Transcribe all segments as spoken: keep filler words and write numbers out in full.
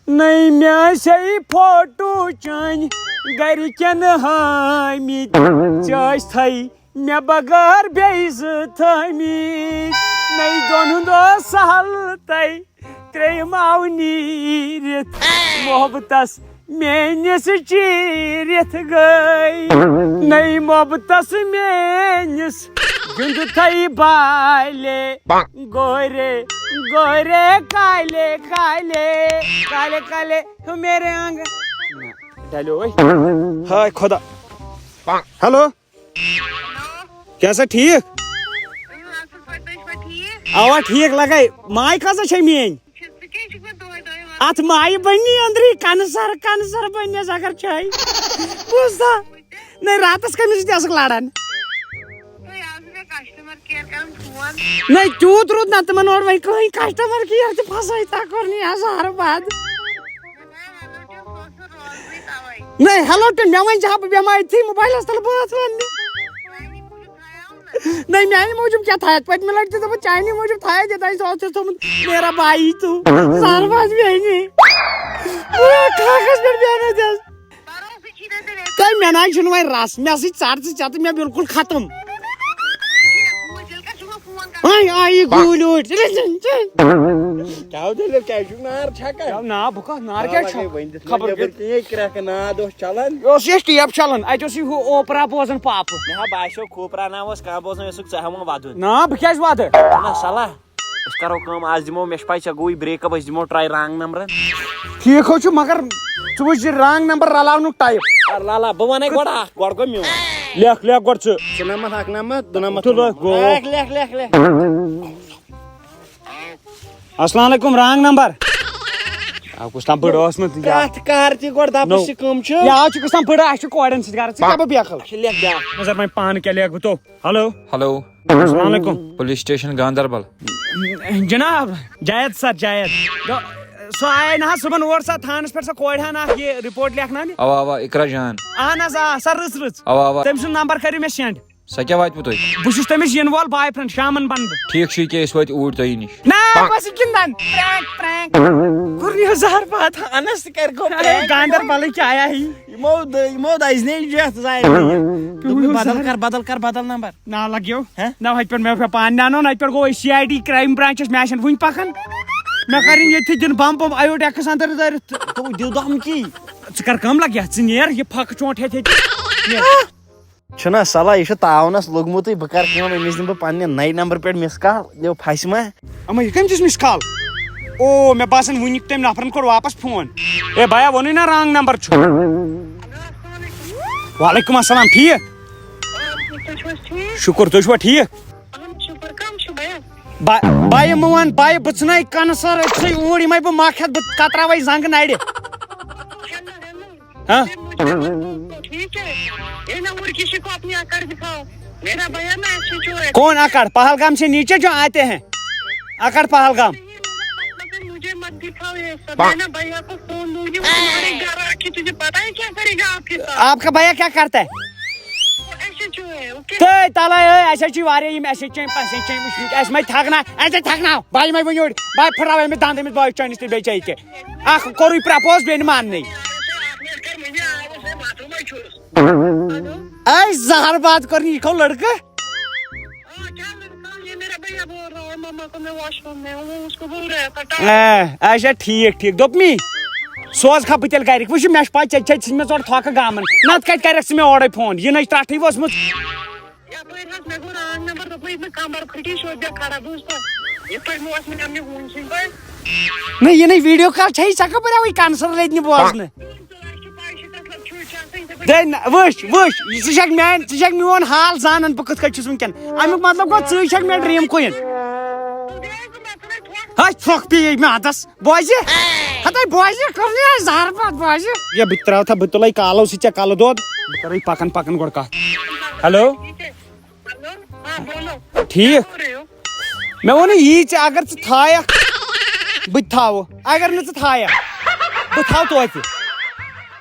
نٔے مےٚ آسے فوٹو چٲنۍ گرِکٮ۪ن ہٲمٕتۍ، ژےٚ ٲسۍ تھٲے مےٚ بغٲر بیٚیہِ زٕ تھٲمٕتۍ۔ نٔے دۄن ہُنٛد اوس سہل تَے ترٛیٚیِم آو نیٖرِتھ، محبتس میٲنِس چیٖرِتھ گٔے۔ نٔے محبتس میٲنِس گِنٛدتھے بالے، گورے گورے کالے کالے کالے کالے ہو میرے آنگن۔ ڈلیو وۄنۍ۔ ہاے خدا۔ ہیلو۔ کیٛاہ سا ٹھیٖک؟ اوا ٹھیٖک لگے۔ ماے کۭژاہ چھے میٲنۍ؟ اتھ مایہِ بنی أنٛدری کنسر، کنسر بنس اگر چھے۔ بوٗزتھا؟ نٔے راتس کٔمِس سۭتۍ ٲسٕکھ لڑان؟ نٔے تیوٗت روٗد نہ تِمن اورٕ وۄنۍ کٕہٕنۍ کسٹمر کیر تہِ پھسٲے تا کوٚر نہٕ یہِ زہرٕ بد۔ نٔے ہیلو ٹِم، مےٚ وۄنۍ جہا بہٕ بیٚہمہٕ أتھی موبایلس تل بٲتھ وننہِ۔ نٔے میانہِ موٗجوٗب کیٛاہ تھایَکھ؟ پٔتمہِ لٹہِ تہِ دوٚپُن چانی موٗجوٗب تھایَکھ یہِ تۄہہِ سُہ اوس تھوٚمُت میرا بھائی تو۔ زہرٕ بد بیٚہنہِ۔ بہٕ کھاکھس پٮ۪ٹھ بیٚہنہٕ دِس۔ تۄہہِ مےٚ نہ چھُنہٕ وۄنۍ رس، مےٚ سۭتۍ ژَٹ ژٕ ژےٚ تہٕ مےٚ بالکل ختم۔ وۄنۍ آیہِ گوٗلۍ اوٗرۍ۔ کیٛاہ دٔلیٖل، کیٛازِ چھُکھ نار چھکان؟ نا، بہٕ کتھ نار کیٛازِ چھکھ؟ خبر کیٛاہ؟ کرٛٮ۪کھ ناد اوس چلان۔ یہِ اوس یہِ ٹیپ چلان، اتہِ اوس یہِ ہُہ اوپرا بوزان پاپہٕ۔ مےٚ ہا باسیو کھوپرا نا اوس کانٛہہ بوزان، یہِ اوسُکھ ژٕ ہٮ۪وان ودُن۔ نا، بہٕ کیٛازِ ودٕ؟ نہ صلاح۔ أسۍ کرو کٲم، آز دِمو، مےٚ چھِ پَے ژےٚ گوٚوُے break up، أسۍ دِمو try wrong نمبرن۔ ٹھیٖک حظ چھُ، مگر ژٕ وٕچھ یہِ wrong number رلاونُک type۔ آ، لالا، بہٕ وَنے گۄڈٕ اکھ، گۄڈٕ گوٚو میون۔ لیکھ، لیکھ گۄڈٕ ژٕ۔ ژٕ نمتھ اکھ نمتھ، دُنمتھ تُل، تُل۔ گوٚو۔ لیکھ، لیکھ، لیکھ، لیکھ۔ السلام علیکم، wrong number۔ آ، کُس تام بٔڑ ٲس نہٕ یہِ۔ کتھ کر تہِ گۄڈٕ دَپُس نو۔ یہِ کم چھُ؟ یہِ آو چھُ کُس تام بٔڑ، اَسہِ چھُ کورٮ۪ن سۭتۍ گرٕ، ژٕ کیٛاہ بہٕ بیکھل؟ اچھا، لیکھ بیٛاکھ۔ نظر وۄنۍ پانہٕ کیٛاہ لیکھ بہٕ تو۔ ہیلو۔ ہیلو۔ السلام علیکم۔ Police station Ganderbal. جناب، جاید سر، جاید۔ دو-، سۄ آیہِ نہ حظ صُبحن اور سۄ تھانس پٮ۪ٹھ سۄ کورِ ہن اکھ یہِ report لیکھناونہِ؟ اوا، اوا، اقرا جان۔ اہن حظ، آ، سۄ رٕژ رٕژ۔ اوا، اوا۔ تٔمۍ سُنٛد نمبر کٔرِو مےٚ send۔ سۄ کیٛاہ واتہِ وٕ تۄہہِ؟ بہٕ چھُس تٔمِس یِنہٕ وول، باے فرینڈ، شامن بنہٕ بہٕ۔ ٹھیٖک چھُ، یہِ کیٛاہ أسۍ وٲتۍ اوٗرۍ تۄہہِ نِش۔ نہ، بس یہِ گِنٛدان۔ Prank، prank۔ کوٚر یہِ زہر پتھ۔ انس تہِ کرِ گوٚو اے، prank۔ گاندربلٕکۍ کیٛاہ آیا ہی؟ یِمو د-، یِمو دَزنے یَتھ ظاہر۔ دوٚپمَے بدل کر، بدل کر، بدل نمبر۔ نہ لگیو۔ ہہ؟ نہ، ہُتہِ پٮ۪ٹھ مےٚ پیوٚو پانہٕ نہ اَنُن، اَتہِ پٮ۪ٹھ گوٚو أسۍ C I D crime branch، مےٚ آسن وُنہِ پکان۔ مےٚ کَرٕنۍ ییٚتھی دِنۍ بم پم، آیو ڈیکس اندر دٲرِتھ۔ تو دِیو دم کی۔ ژٕ کر کٲم لگیا، ژٕ نیر یہِ پھکھ چونٛٹھ ہیٚتھ ییٚتہِ۔ نیر۔ چھُنہ صلاح، یہِ چھُ تاونس لوٚگمُتٕے، بہٕ کر کٲم، أمِس دِمہٕ بہٕ پننہِ نَیہِ نمبر پٮ۪ٹھ miss call، یو پھسہِ ما؟ اما، یہِ کٔمۍ دِژ miss call؟ او، مےٚ باسان وُنیُک تٔمۍ نفرن کوٚر واپس phone۔ اے بیا، ووٚنُے نا wrong number چھُ۔ وعلیکم السلام، ٹھیٖک؟ تُہۍ چھِو حظ ٹھیٖک؟ شُکُر، تُہۍ چھِوا ٹھیٖک؟ اہن شُکُر، کم چھِو بیا؟ با-، بایہِ مہٕ وَن، بایہِ بہٕ ژھٕنَے کنہٕ سر أتھۍ اوٗرۍ، یِمَے بہٕ مَکھ ہٮ۪تھ، بہٕ کتراوَے زنٛگہٕ نَرِ۔ Hello, hello. ہاں؟ ٹھیک ہے، یہ نا وہ کسی کو اپنی اکڑ دکھاؤ۔ میرا بھیا نا ایسے چور ہے۔ کون اکڑ؟ پہلگام سے نیچے جو آتے ہیں، اکڑ پہلگام۔ مگر مجھے مت دکھاؤ یہ سب، ہے نا، بھیا کو فون دوں گی، وہ تمہارے گھر آ کے تجھے پتا ہے کیا کرے گا آپ کے ساتھ۔ آپ کا بھیا کیا کرتا ہے؟ وہ ایسے چور ہے، اوکے؟ تہٕ تَلَے ٲے، اَسہِ حظ چھِ واریاہ یِم ایسے چیٚمۍ، پَسے چیٚمۍ وٕچھمٕتۍ، اَسہِ مَے تھَکنا، اَسہِ تھَکناو، بہٕ یِمَے وۄنۍ یورٕ، بہٕ پھٕٹراوَے أمِس دَنٛد أمِس بٲیِس چٲنِس تہِ بیٚیہِ چیٚیہِ کہِ۔ اکھ کوٚرُے propose بیٚیہِ نہٕ ماننٕے۔ اے زہر باد کٔرنی، یہِ کھو لڑکہٕ۔ اے، اچھا ٹھیٖک ٹھیٖک، دوٚپمی، سوز کھا بہٕ تیٚلہِ گرِکۍ۔ وٕچھ، مےٚ چھِ پَے ژےٚ، ژےٚ ژھٕنۍ مےٚ ژٕ اورٕ تھۄکہٕ گامَن۔ نَتہٕ کَتہِ کَرٮ۪کھ ژٕ مےٚ اورَے فون؟ یہِ نَے چھِ ترٛٹھٕے ؤژھمٕژ۔ یپٲرۍ حظ مےٚ گوٚو wrong number، دوٚپمَے یہِ مےٚ کمبر پھٕٹی، یہِ چھُ بےٚ کھڑا، بوٗزتھا؟ یِتھ پٲٹھۍ مےٚ اوس مےٚ ہونۍ سٕنٛدۍ پٲٹھۍ۔ نہ، یہِ نَے video call چھےٚ، ژےٚ کَپٲرۍ آوٕے cancer لٔدنہِ بوزنہٕ؟ تۄہہِ چھُ پَے، یہِ چھُ تَتھ لَگ چھُ چاکھٕے، یِتھَے پٲٹھۍ۔ دے نہ، وٕچھ، وٕچھ، ژٕ چھَکھ میٛانہِ، ژٕ چھَکھ میون حال زانان بہٕ کِتھ کٔنۍ چھُس وٕنۍکٮ۪ن۔ اَمیُک مطلب گوٚو، ژٕے چھَکھ مےٚ dream queen۔ تُہۍ ٲسِو مےٚ ژھٕنان ٹھۄکھ۔ ہَے، ژھۄکھ پیٚیہِ مےٚ اَتَس۔ بوزِ؟ ہَتَے بوزِ، کٔر نہٕ یہِ زہر پَتھ بوزِ۔ یہِ بہٕ تہِ ترٛاوٕ تھا، بہٕ تُلَے کالو سۭتۍ ژےٚ کَلہٕ دود۔ بہٕ کَرَے پَکان پَکان گۄڈٕ کَتھ۔ ہیلو؟ ہیلو، ہاں، بولو۔ ٹھیٖک۔ کیا بول رہے ہو؟ مےٚ ووٚن یی، ژےٚ اگر ژٕ تھایَکھ، بہٕ تہِ تھاوٕ۔ اگر نہٕ ژٕ تھایَکھ، بہٕ تھاوٕ توتہِ۔ اَدٕ حظ،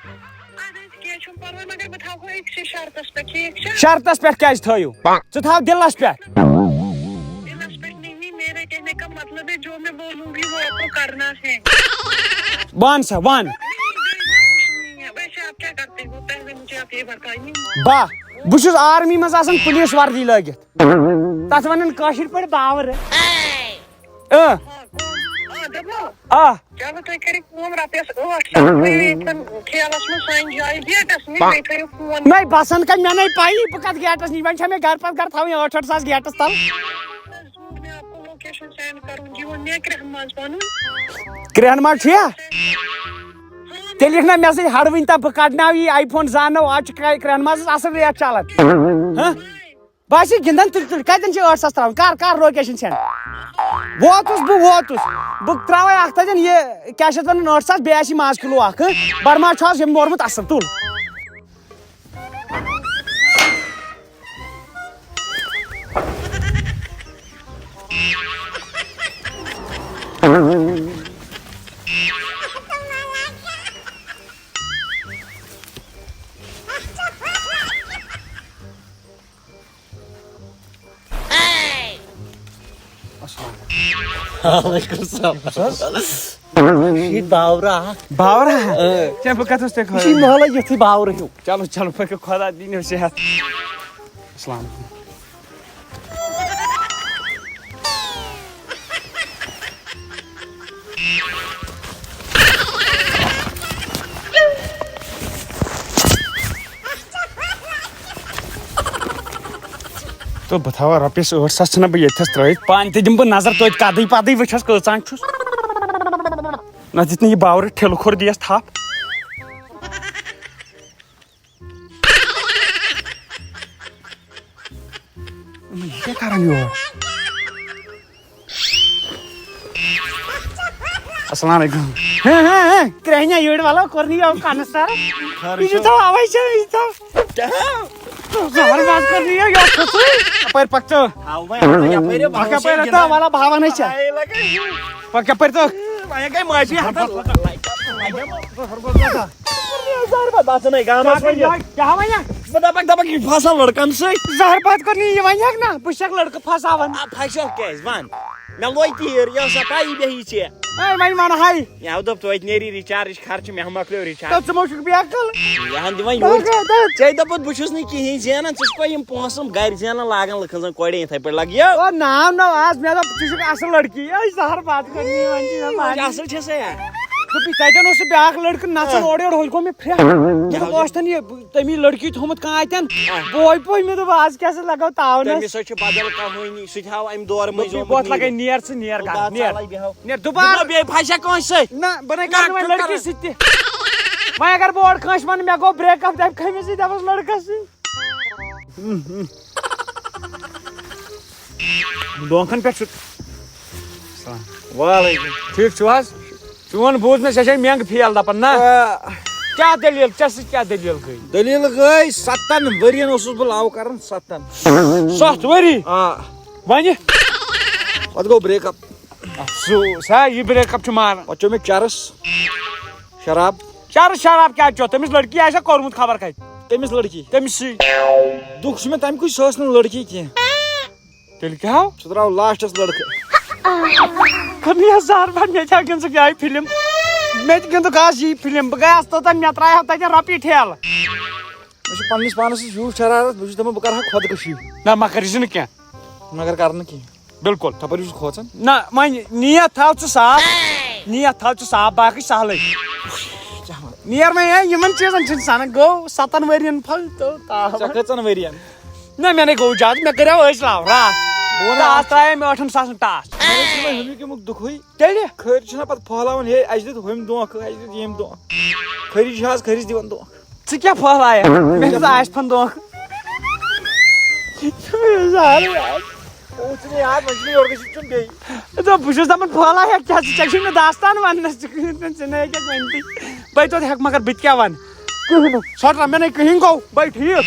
کینٛہہ چھُنہٕ پَرواے، مگر بہٕ تھاوہو أکسٕے شرطَس پٮ۪ٹھ، ٹھیٖک چھا؟ شرطَس پٮ۪ٹھ کیٛازِ تھٲیِو؟ ژٕ تھاو دِلَس پٮ۪ٹھ۔ دِلَس پٮ۪ٹھ نہیں، میرے کہنے کا مطلب ہے، جو میں بولوں گی، وہ آپ کو کرنا ہے۔ وَن سا، وَن۔ ویسے آپ کیا کرتے ہو؟ پہلے مجھے آپ یہ بتائیے۔ با، بہٕ چھُس آرمی منٛز آسان پُلیٖس وردی لٲگِتھ۔ تَتھ وَنان کٲشِر پٲٹھۍ باورٕ۔ اۭں۔ آ، دَپو۔ آ۔ چلو، تُہۍ کٔرِو کٲم، رۄپیَس ٲٹھ شیٚتھ تھٲیِو ییٚتٮ۪ن کھیلَس منٛز سانہِ جایہِ گیٹَس نِش، بیٚیہِ تھٲیِو فون۔ نَے، بَسَن کَتہِ، مےٚ نَے پَیی، بہٕ کَتھ گیٹَس نِش، وۄنۍ چھا مےٚ گَرٕ پَتہٕ گَرٕ تھاوٕنۍ ٲٹھ ٲٹھ ساس گیٹَس تَل؟ حظ، روٗد مےٚ آپ کو لوکیشن سینڈ کَرُن، یہِ ووٚن مےٚ کرٛہنہِ منٛز پَنُن۔ کرٛہنہِ منٛز چھُیا؟ ہاں، تیٚلہِ یِکھ نہ مےٚ سۭتۍ ہَڑوٕنۍ تہٕ بہٕ کَڑناو یہِ آی فون زانو، آز چھِ کرٛ-، کرٛہنہِ منٛز اَصٕل ریٹ چَلان۔ ہاں؟ بہٕ آسہِ گِنٛدان تُلۍ تُلۍ، کَتٮ۪ن چھِ ٲٹھ ساس ترٛاوٕنۍ؟ کَر، کَر لوکیشن سینڈ؟ ووتُس بہٕ، ووتُس۔ بہٕ ترٛاوَے اَکھ تَتٮ۪ن یہِ، کیٛاہ چھِ اَتھ وَنان، ٲٹھ ساس، بیٚیہِ آسہِ یہِ ماز کِلوٗ اَکھ، ہہ؟ بَڑٕ ماز چھُ آز ییٚمۍ مورمُت اَصٕل، تُل۔ وعلیکم السلام۔ یہِ چھِ باورہ اکھ۔ باورہ؟ اۭں۔ کیٛاہ بہٕ کَتھ اوسُس تۄہہِ یہِ چھِ خٲرٕے؟ محلہٕ یُتھُے باورٕ ہیوٗ۔ چلو، چلو، پٔکِو، خۄدا دِنو صحت۔ السلام علیکم۔ تہٕ بہٕ تھاوٕ رۄپیَس ٲٹھ ساس، ژھٕنَکھ بہٕ ییٚتھَس ترٛٲوِتھ۔ پانہٕ تہِ دِمہٕ بہٕ نظر توتہِ کَدٕے پَدٕے وٕچھَس کۭژاہ چھُس۔ نَتہٕ دیُت نہٕ یہِ باورٕ ٹھِلہٕ کھوٚر دِیَس تھَپھ۔ یہِ کیٛاہ کران یور؟ السلام علیکم۔ ہے، ہے، ہے، کرٛہنہِ یٔڈ والو کوٚر نہٕ یہِ کَنَس سَر۔ یہِ چھُ تھاو اَوَے چھُ، یہِ چھُ تھاو۔ زہر باد کوٚر نہٕ یہِ، یہِ اوس کھوٚتُے۔ اَپٲرۍ پَکھ ژٕ۔ ہاو وۄنۍ، اَپٲرۍ، اَپٲرۍ، پَکھ اَپٲرۍ، تہٕ وَلا بہٕ ہاوَن ہے ژےٚ۔ پَکھ یَپٲرۍ تہٕ۔ وۄنۍ گٔے معٲفی ہَتَس۔ زہر باد باسان ہے گامَس وۄنۍ یہِ۔ کیٛاہ وَنہِ؟ بہٕ دَپَکھ، دَپَکھ، یہِ پھسان لٔڑکَن سۭتۍ۔ زہر باد کوٚر نہٕ یہِ، وۄنۍ ہٮ۪کھ نہ، بہٕ چھَکھ لٔڑکہٕ پھساوان۔ آ، پھسیو کیٛازِ؟ وَن۔ مےٚ لوٚگ تیٖر، یہِ ٲس سا پَیی مےٚ یہِ ژےٚ۔ ہے، وۄنۍ وَنہٕ ہَے۔ مےٚ دوٚپ، توتہِ نیری recharge خرچہٕ، مےٚ مۄکلیو recharge۔ تہٕ ژٕ ما چھُکھ بے عقل؟ یہِ ہَن دِوان یورٕ۔ دَگ، دَگ۔ ژےٚ دوٚپُتھ، بہٕ چھُس نہٕ کِہیٖنۍ زینان، ژٕ چھُکھ پَے یِم پونٛسہٕ یِم گَرِ زینان لاگان لُکَن زَن کۄڑِ یِتھَے پٲٹھۍ لَگہِ یہِ۔ او، ناو نہ آز، مےٚ دوٚپ، ژٕ چھُکھ اَصٕل لٔڑکی۔ ہے، زہر باد کٔر مےٚ، وۄنۍ چھِ مےٚ وۄنۍ ماننی۔ اَصٕل چھےٚ سا یا؟ دوٚپُے، تَتٮ۪ن اوس سُہ بیٛاکھ لٔڑکہٕ نَژان اورٕ یورٕ، ہُتہِ گوٚو مےٚ پھرٛکھ۔ مےٚ دوٚپ، اوس تَن یہِ تٔمی لٔڑکی تھوٚمُت کانٛہہ اَتٮ۪ن۔ آ۔ بوے پوے، مےٚ دوٚپ، آز کیٛاہ سا لَگٲو تاونَس؟ تٔمِس سۭتۍ چھُ بدل کانٛہہ وٕنی، سُہ تہِ ہاو اَمہِ دورٕ مٔنٛزۍ دوٚپُے، آمُت بہت لگے، نیٖرِتھ۔ نیر ژٕ، نیر گژھ، بہٕ نیر۔ ژَلَے بیٚہو۔ نیر، بہٕ دوٚپمَے، دوٚپمَے، بیٚیہِ پھسہِ کٲنٛسہِ سۭتۍ۔ نہ، بہٕ نَے نہ، کَرٕ نہٕ وۄنۍ ژٕ لٔڑکی کَرٕ۔ سۭتۍ تہِ۔ وۄنۍ اگر بہٕ اورٕ کٲنٛسہِ وَنہٕ، مےٚ گوٚو break up، دَپہِ کٔمِس سۭتۍ؟ دَپَس لٔڑکَس سۭتۍ۔ دونٛکھن پٮ۪ٹھ چھُ۔ وعلیکم۔ ٹھیٖک چھُو حظ؟ چون بوٗز مےٚ، ژےٚ چھے مٮ۪نٛگ فیل دَپان، نہ؟ آ۔ کیٛاہ دٔلیٖل؟ ژےٚ سۭتۍ کیٛاہ دٔلیٖل گٔے؟ دٔلیٖل گٔے سَتَن ؤرِیَن اوسُس بہٕ love کَران، سَتَن۔ سَتھ ؤری؟ آ۔ وۄنۍ؟ پَتہٕ گوٚو break up۔ افسوس، ہا، یہِ break up چھُ ماران۔ پَتہٕ چیوٚو مےٚ چَرٕس، شراب۔ چرٕس شراب کیٛاہ چیوٚو؟ تٔمِس لٔڑکی آسہِ ہا کوٚرمُت خبر کَتہِ۔ تٔمِس لٔڑکی؟ تٔمِس سۭتۍ۔ دُکھ چھُ مےٚ تَمہِ کُے، سۄ ٲس نہٕ لٔڑکی کینٛہہ۔ تیٚلہِ کیٛاہ ہو؟ سُہ درٛاو lastس لٔڑکہٕ۔ کٔر نہٕ یَتھ زہر بَد، مےٚ تہِ ہا گِنٛدُکھ یِہوٚے فِلم۔ مےٚ تہِ گِنٛدُکھ آز یی فِلم۔ بہٕ گٔیاس توٚتَن، مےٚ ترٛایہو تَتٮ۪ن رۄپیہِ ٹھیلہٕ۔ مےٚ چھُ پنٛنِس پانَس سۭتۍ یوٗت شرارت، بہٕ چھُس دَپان بہٕ کَرٕ ہا خۄدکٔشی۔ نہ، مہ کَر، یہِ چھُنہٕ کینٛہہ۔ مگر کَرٕ نہٕ کِہیٖنۍ۔ بِلکُل۔ تَپٲرۍ چھُس کھوژان۔ نہ، وۄنۍ نیت تھاو ژٕ صاف، نیت تھاو ژٕ صاف، باقٕے سہلٕے۔ کیٛاہ وَنہٕ؟ نیر وۄنۍ، ہے، یِمَن چیٖزَن چھِنہٕ سَنان، گوٚو سَتَن ؤرِیَن پھل تہٕ تاو۔ ژےٚ کٔژَن ؤرِیَن؟ نہ، مےٚ نے گوٚو زیادٕ، مےٚ کریو أزۍ love راتھ۔ بہٕ وَنہٕ تہٕ آز اَتھ ترٛایے مےٚ ٲٹھَن ساسَن ٹاس۔ مےٚ چھُ وۄنۍ ہُمیُک ییٚمیُک دُکھٕے۔ تیٚلہِ؟ خٲرۍ چھِنہ پَتہٕ پھٔہلاوان، ہے، اَسہِ دیُت ہُمۍ دھونٛکھٕ، اَسہِ دیُت ییٚمۍ دھونٛکھٕ۔ خٲرۍ چھِ حظ، خٲرۍ دِوان دھونٛکھٕ۔ ژٕ کیٛاہ پھٔہلایَکھ؟ مےٚ دیُت آصفَن دھونٛکھٕ۔ زہر یاد۔ او، ژٕ مےٚ یاد، وۄنۍ چھُ مےٚ یورٕ گژھِ یُن بیٚیہِ۔ دوٚپ، بہٕ چھُس دَپان پھٔہلایَکھ کیٛاہ ژٕ؟ ژےٚ چھُے نہٕ داستان وَننَس، ژٕ، ژٕ نَے ہیٚکَکھ ؤنتھٕے۔ بَے، توتہِ ہٮ۪کہٕ، مگر بہٕ تہِ کیٛاہ وَنہٕ؟ کٕہٕنۍ نہٕ۔ ژھۄٹھ رَٹ، مےٚ نَے کٕہٕنۍ گوٚو۔ بَے، ٹھیٖک۔